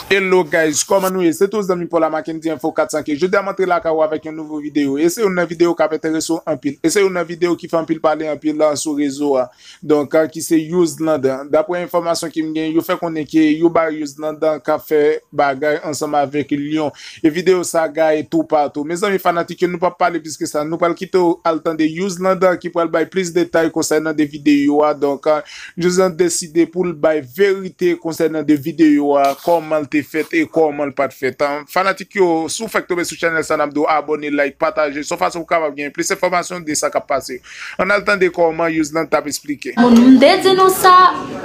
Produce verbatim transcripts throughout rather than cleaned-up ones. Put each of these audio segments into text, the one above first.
Hello guys, kòman nou ye? Se tou zanmi Paul a Mackendy Info kat san kenz. Jodi a m antre lakay ou avèk yon nouvo videyo. E se youn nan videyo k ap enterese w anpil. E se youn nan videyo ki fè anpil pale anpil sou rezo a. Donk, ki se Youzlanda. Daprè enfòmasyon ki m gen, yo fè konnen ke yo ba Youzlanda k ap fè bagay ansanm avèk Lyon. E videyo sa gaye toupatou. Mezanmi fanatik yo, nou p ap pale plis ke sa. Nou pral kite w al tande Youzlanda ki pral bay plis detay konsènan de videyo a. Donk, Youzlanda deside pou l bay verite konsènan de videyo a, kòman l te fèt e kòman l pa t fèt. Fanatik yo, si w fèk tonbe sou chanèl sa, n ap di w abòne, like, pataje. Se yon fason pou w kapab gen plis enfòmasyon de sa k ap pase. Ann al tande kòman Youzlanda t ap eksplike. Moun, m te di nou sa,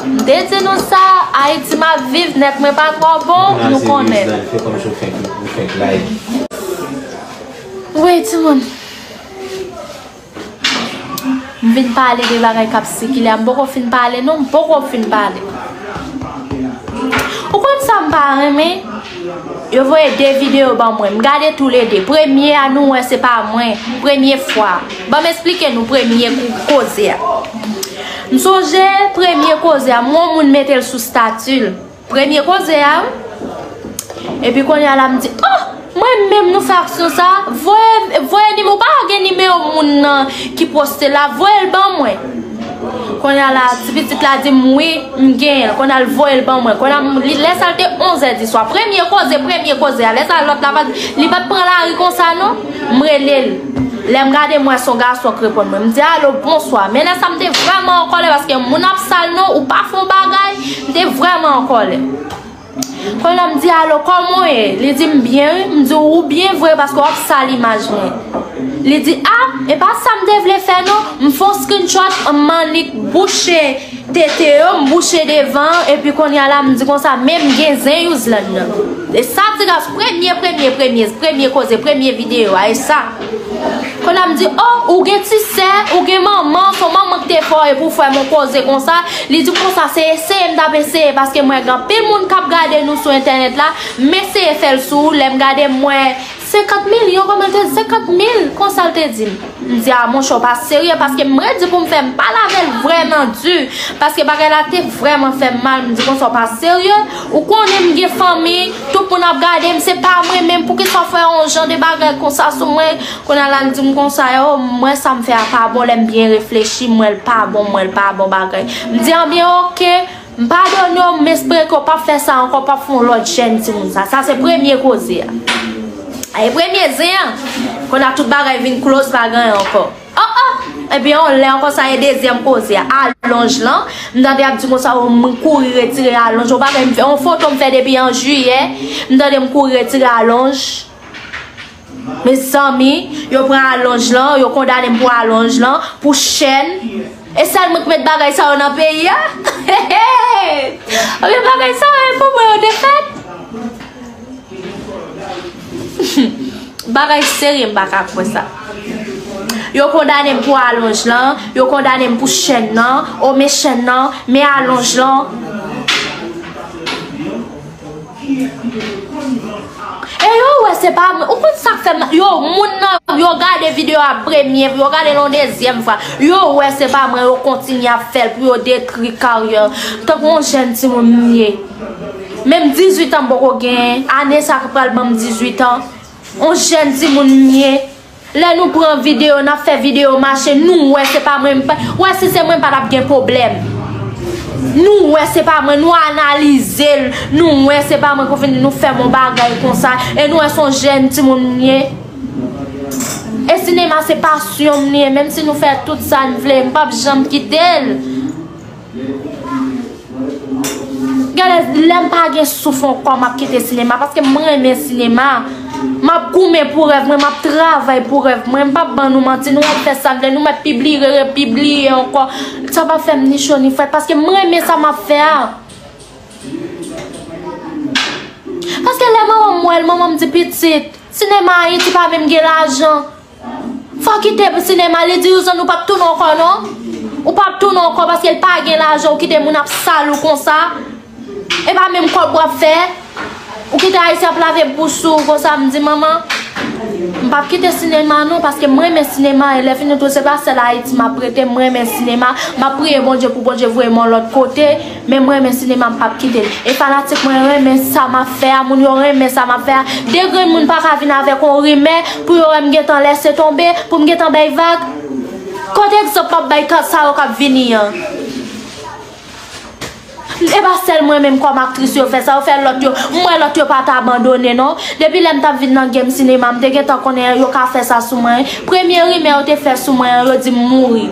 m te di nou sa, Ayiti m ap viv, nèt mwen pa twò bon, nou konnen. Fè kòmsi w fèk, ou fèk like. Wi, timoun. M vin pale de bagay k ap sikile a. M poko fin pale, non, m poko fin pale. Ou konn sa m pa renmen? Yo voye de videyo ban mwen. M gade toulede. Premye a, nou wè se pa mwen. Premye fwa. Ban m eksplike nou premye kou koze a. M sonje premye koze a, m wè yon moun mete l sou stati l. Premye koze a, wi. Epi kounye a la, m di, oh, mwen menm nou fè aksyon sa, voye, voye nimewo, ou pa gen nimewo moun nan ki poste la, voye l ban mwen. Kounye a la, ti pitit la di m wi, m genyen l. Kounye a l voye l ban mwen. Kounye a, m- li, lè sa l te onzè diswa. Premye koze, premye koze a. Lè sa lòt la pa t, li pa t pran lari konsa non. M rele l. Lè m gade m wè se yon gason k reponn mwen. M di, alo, bonswa. Men lè sa m te vrèman an kòlè paske moun ap sal non, ou pa fè yon bagay. M te vrèman an kòlè. Kounye a m di, alo, kòman w ye? Li di m byen wi. M di, ou byen vre paske w ap sal imaj mwen. Li di, a, e pa sa m te vle fè non. M fè yon screenshot, m annik bouche tete yo, m bouche devan, epi kounye a la, m di konsa, men m gen zen Youzlanda nan. E sa ti ras premye, premye, premye, premye koze, premye videyo a, e sa. Kounye a m di, oh, ou gen ti sè, ou gen manman, se manman ki te fè w, epi w fè m yon koze konsa. Li di m konsa, se eseye m t ap eseye, paske m wè gen anpil moun k ap gade nou sou entènèt la, m eseye fè l sou ou, lè m gade m wè senkant milyon, kòman l te di? Senkant mil, konsa l te di m. M di, a, monchè, w pa serye, paske m redi pou m fè, m pale avè l vrèman di, paske bagay la te vrèman fè m mal. M di konsa, w pa serye, ou konnen m gen fanmi, tout moun ap gade m, se pa mwen menm, poukisa w fè yon jan de bagay konsa sou mwen? Kounye a la, l di m konsa, yo, m wè sa m fè a pa bon, lè m byen reflechi, m wè l pa bon, m wè l pa bon bagay. M di, anbyen, oke. M padone w, m espere ke w p ap fè sa ankò, w p ap fè yon lòt jèn timoun sa. Sa se premye koze a. E premye zen an, kounye a tout bagay vin close, pa gen anyen ankò. Oh, oh! Ebyen, yon lè ankò, sa e dezyèm koze a. Alonj lan, m tande y ap di konsa, oh, m kouri retire alonj. Yon bagay m fè, yon foto m fè depi an jiyè, m tande m kouri retire alonj. Mezanmi, yo pran alonj lan, yo kondane m pou alonj lan, pou chèn. E sèl mwen k met bagay sa yo nan peyi a? Ebyen bagay sa yo, e pou mwen yo te fèt? Bagay serye, m pa ka kwè sa. Yo kondane m pou alonj lan, yo kondane m pou chèn nan, o men chèn nan, men alonj lan. E yo wè se pa mwen. Ou konn sa k fè m? Yo, moun nan, yo gade videyo a premye, yo gade l yon dezyèm fwa. Yo wè se pa mwen, yo kontinye ap fè l pou yo detwi karyè m. Tankou yon jèn timoun m ye. Menm dizuit an m poko genyen. Ane sa k pral ban m dizuit an. Yon jèn timoun m ye. Lè nou pran videyo, n ap fè videyo mache, nou wè se pa mwen, m pa, wè si se mwen, m pa t ap gen pwoblèm. Nou wè se pa mwen, nou analize l, nou wè se pa mwen, konfini nou fè m yon bagay konsa, e nou wè se yon jèn timoun m ye. E sinema se pasyon m li ye, menm si nou fè tout sa n vle, m p ap janm kite l. Gen lè, lè m pa gen souf ankò, m ap kite sinema, paske m renmen sinema. M ap goumen pou rèv mwen, m ap travay pou rèv mwen. M p ap ban nou manti, nou ap fè sa n vle, nou mèt pibliye, repibliye ankò. Sa p ap fè m ni cho ni frèt, paske m renmen sa m ap fè a. Paske lè manman m wè l, manman m di, pitit, sinema Ayiti pa menm gen lajan. Fò w kite sinema, li di, Youzlanda, ou p ap tounen ankò non. Ou p ap tounen ankò paske l pa gen lajan, ou kite moun ap sal ou konsa. E pa menm kòb w ap fè. Ou kite Ayisyen ap lave bouch sou ou konsa, m di, manman, M p ap kite sinema non, paske m renmen sinema, e lè fini tou, se pa sèl Ayiti m ap rete, m renmen sinema, m ap priye Bondye pou Bondye voye m yon lòt kote, men m renmen sinema, m p ap kite l. E fanatik mwen renmen sa m ap fè a, moun yo renmen sa m ap fè a. De grenn moun pa ka vin avèk yon rimè pou yo wè m gentan lèse tonbe, pou m gentan bay vag. Kote egzanp m ap bay sa yo k ap vini an? E pa sèl mwen menm kòm aktris yo fè sa, yo fè lòt yo. M wè lòt yo pa t abandone non. Depi lè m t ap vin nan game sinema, m te gentan konnen yo ka fè sa sou mwen. Premye rimè yo te fè sou mwen an, yo di m mouri.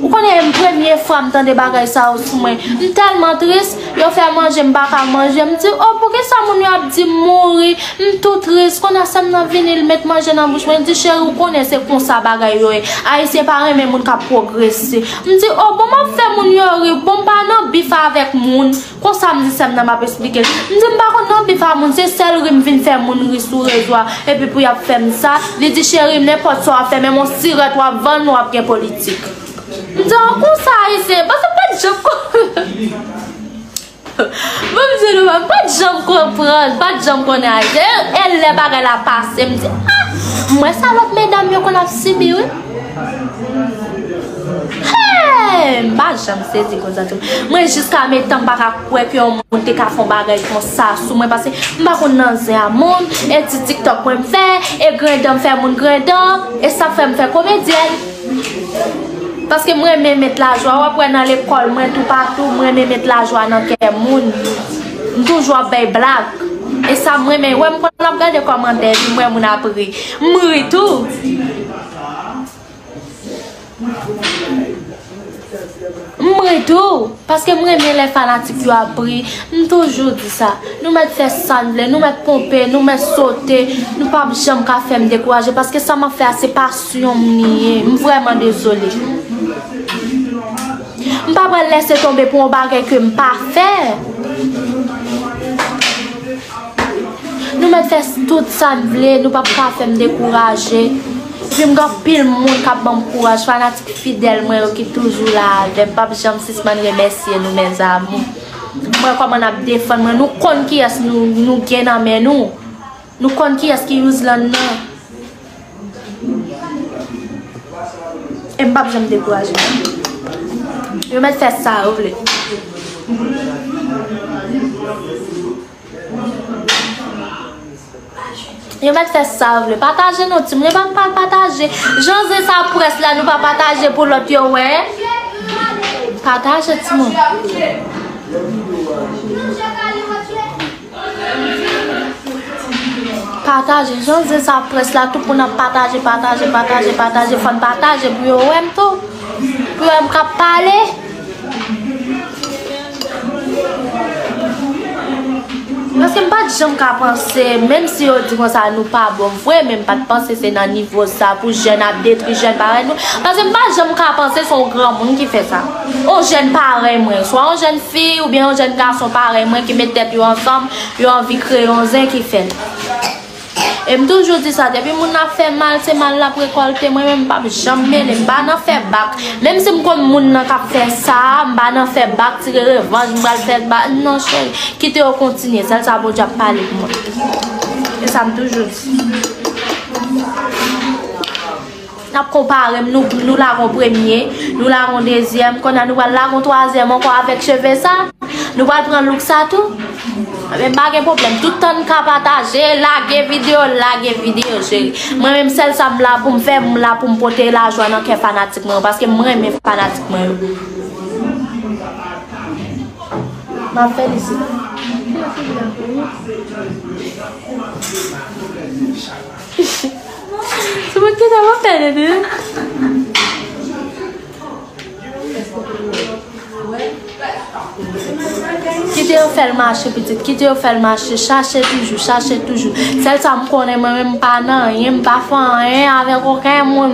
Ou konnen, m premye fwa m tande bagay sa yo sou mwen. M tèlman tris, yo fè manje, m pa ka manje. M di, "Oh, poukisa moun yo ap di m mouri?" M tou tris, kounye a sè m nan vini, li met manje nan bouch mwen, li di, "Cheri, ou konnen se konsa bagay yo ye. Ayisyen pa renmen moun k ap pwogrese." M di, "Oh, bon, m ap fè moun yo ri, bon, m pa nan bif avèk moun." Konsa m di sè m nan, m ap esplike l. M di, "M pa konn nan bif a moun, se sèl ri m vin fè moun ri sou rezo a, epi pou y ap fè m sa." Li di, "Cheri, nenpòt sa w ap fè, menm yon sirèt w ap vann, w ap gen politik." M di, "Oh, konsa, Ayisyen, paske m pa t janm konn." Bon, m di nou, m pa t janm konprann, m pa t janm konnen Ayisyen. E, e lè bagay la pase, m di, "Ah, m wè sa lòt medam yo konn ap sibi, wi." Hey, m pa janm sezi konsa tou. Mwen jiska menm tan m pa ka kwè ke yon moun te ka fè yon bagay konsa sou mwen, paske m pa konn nan zen a moun, e ti TikTok mwen m fè, e grendan m fè moun grendan, e sa fè m fè komedyèn. Paske m renmen met lajwa. W ap wè nan lekòl mwen, toupatou, m renmen met lajwa nan kè moun. M toujou ap bay blag. E sa m renmen. Wè m konn ap gade kòmantè, epi m wè moun ap ri. M ri tou. M ri tou. Paske m renmen lè fanatik yo ap ri. M toujou di sa. Nou mèt fè sa n vle, nou mèt ponpe, nou mèt sote, nou p ap janm ka fè m dekouraje, paske sa m ap fè a se pasyon m li ye. M vrèman dezole. M pa pral lèse tonbe pou yon bagay ke m pa fè. Nou mèt fè tout sa n vle, nou p ap ka fè m dekouraje. Epi m gen anpil moun k ap ban m kouraj, fanatik fidèl mwen yo ki toujou la avè m. M p ap janm sispann remèsye nou, mes amours. M wè kòman n ap defann mwen. Nou konn kiyès nou, nou gen nan men nou. Nou konn kiyès ki Yuzlan nan. E m p ap janm dekouraje. Yo mèt fè sa yo vle. Yo mèt fè sa yo vle. Pataje non, timoun. E pa pa pataje. Jan zen sa près la, nou pa pataje pou lòt yo wè. Pataje, timoun. Pataje. Jan zen sa près la, tout moun ap pataje, pataje, pataje, pataje. Fò n pataje pou yo wè m tou. Pou yo wè m k ap pale. Paske m pa t janm ka panse, menm si yo di konsa nou pa bon vre, men m pa t panse se nan nivo sa pou jèn ap detwi jèn parèy nou. Paske m pa janm ka panse se yon granmoun ki fè sa. Yon jèn parèy mwen, swa yon jèn fi oubyen yon jèn gason parèy mwen ki met tèt yo ansanm, yo anvi kreye yon zen ki fè l. E m toujou di sa, depi moun ap fè mal, se mal l ap rekòlte. Mwen menm, m p ap janm mele, m pa nan fè bak. Menm si m konn moun nan k ap fè sa, m pa nan fè bak, tire revanj, m pral fè bak. Non, cheri, kite yo kontinye. Sèl sa Bondye ap pale pou mwen. E sa m toujou di. N ap konpare m, nou, nou lagon premye, nou lagon dezyèm, kounye a nou pral lagon twazyèm ankò avèk cheve sa. Nou pral pran look sa tou. Men pa gen pwoblèm. Tout tan n ka pataje, lage videyo, lage videyo, cheri. Mwen menm, sèl sa m la pou m fè, m la pou m pote lajwa nan kè fanatik mwen yo, paske m renmen fanatik mwen yo. M ap fè li si. Sou moun ki sa w ap fè depi? Kite yo fè l mache, pitit. Kite yo fè l mache. Chache toujou, chache toujou. Sèl sa m konnen, mwen menm, m pa nan anyen, m pa fè anyen avèk okenn moun.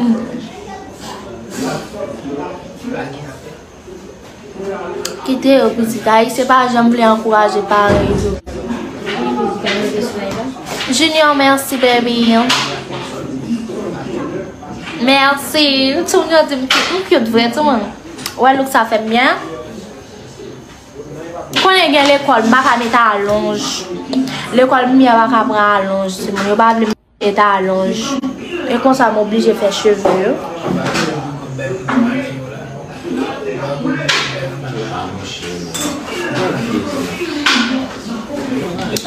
Kite yo, pitit. Ayisyen pa janm vle ankouraje parèy yo. Junior, mèsi, baby. Mèsi. Timoun yo di m cute, m cute vre, timoun. Wè look sa fè m byen. Konnen gen lekòl, m pa ka met alonj. Lekòl, m pa ka pran alonj, timoun. Yo pa vle m Etalonj. E konsa m oblije fè cheve yo.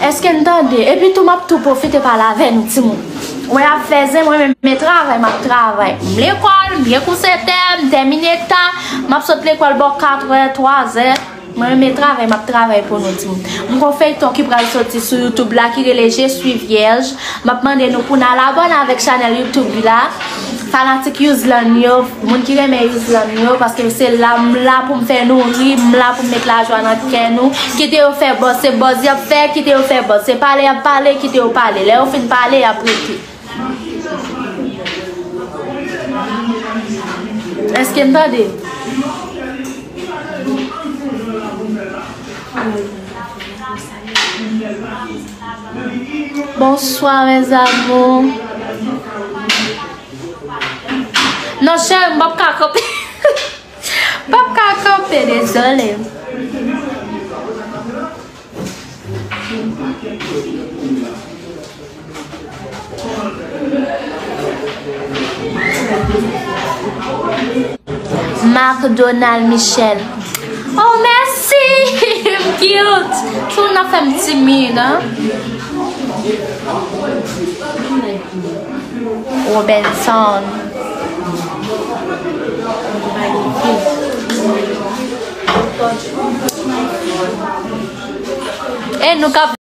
Èske n tande? Epi tou, m ap tou pwofite pale avè nou, timoun. Mwen ap fè zen, mwen menm, men travay, m ap travay. M lekòl, m gen kou sèt è, m tèmine ta, m ap sot lekòl bò katrè, twazè. Mwen renmen travay, m ap travay pou nou, timoun. M gon feyton ki pral soti sou YouTube la ki rele Je suis vierge. M ap mande nou pou n al abòne avèk chanèl YouTube la. Fanatik Yuzland yo, moun ki renmen Yuzland yo, paske se la, m la pou m fè nou ri, m la pou m met lajwa nan kè nou. Kite yo fè buzz, se buzz y ap fè, kite yo fè buzz. Se pale y ap pale, kite yo pale. Lè yo fin pale, y ap rete. Èske n tande? Bonsoir, mes amours. Non, cheri, m p ap ka kanpe. M p ap ka kanpe, dezole. Marc Donald Michel. Oh, mèsi! M cute! Timoun nan fè m timid, hein? Robinson. E nou k ap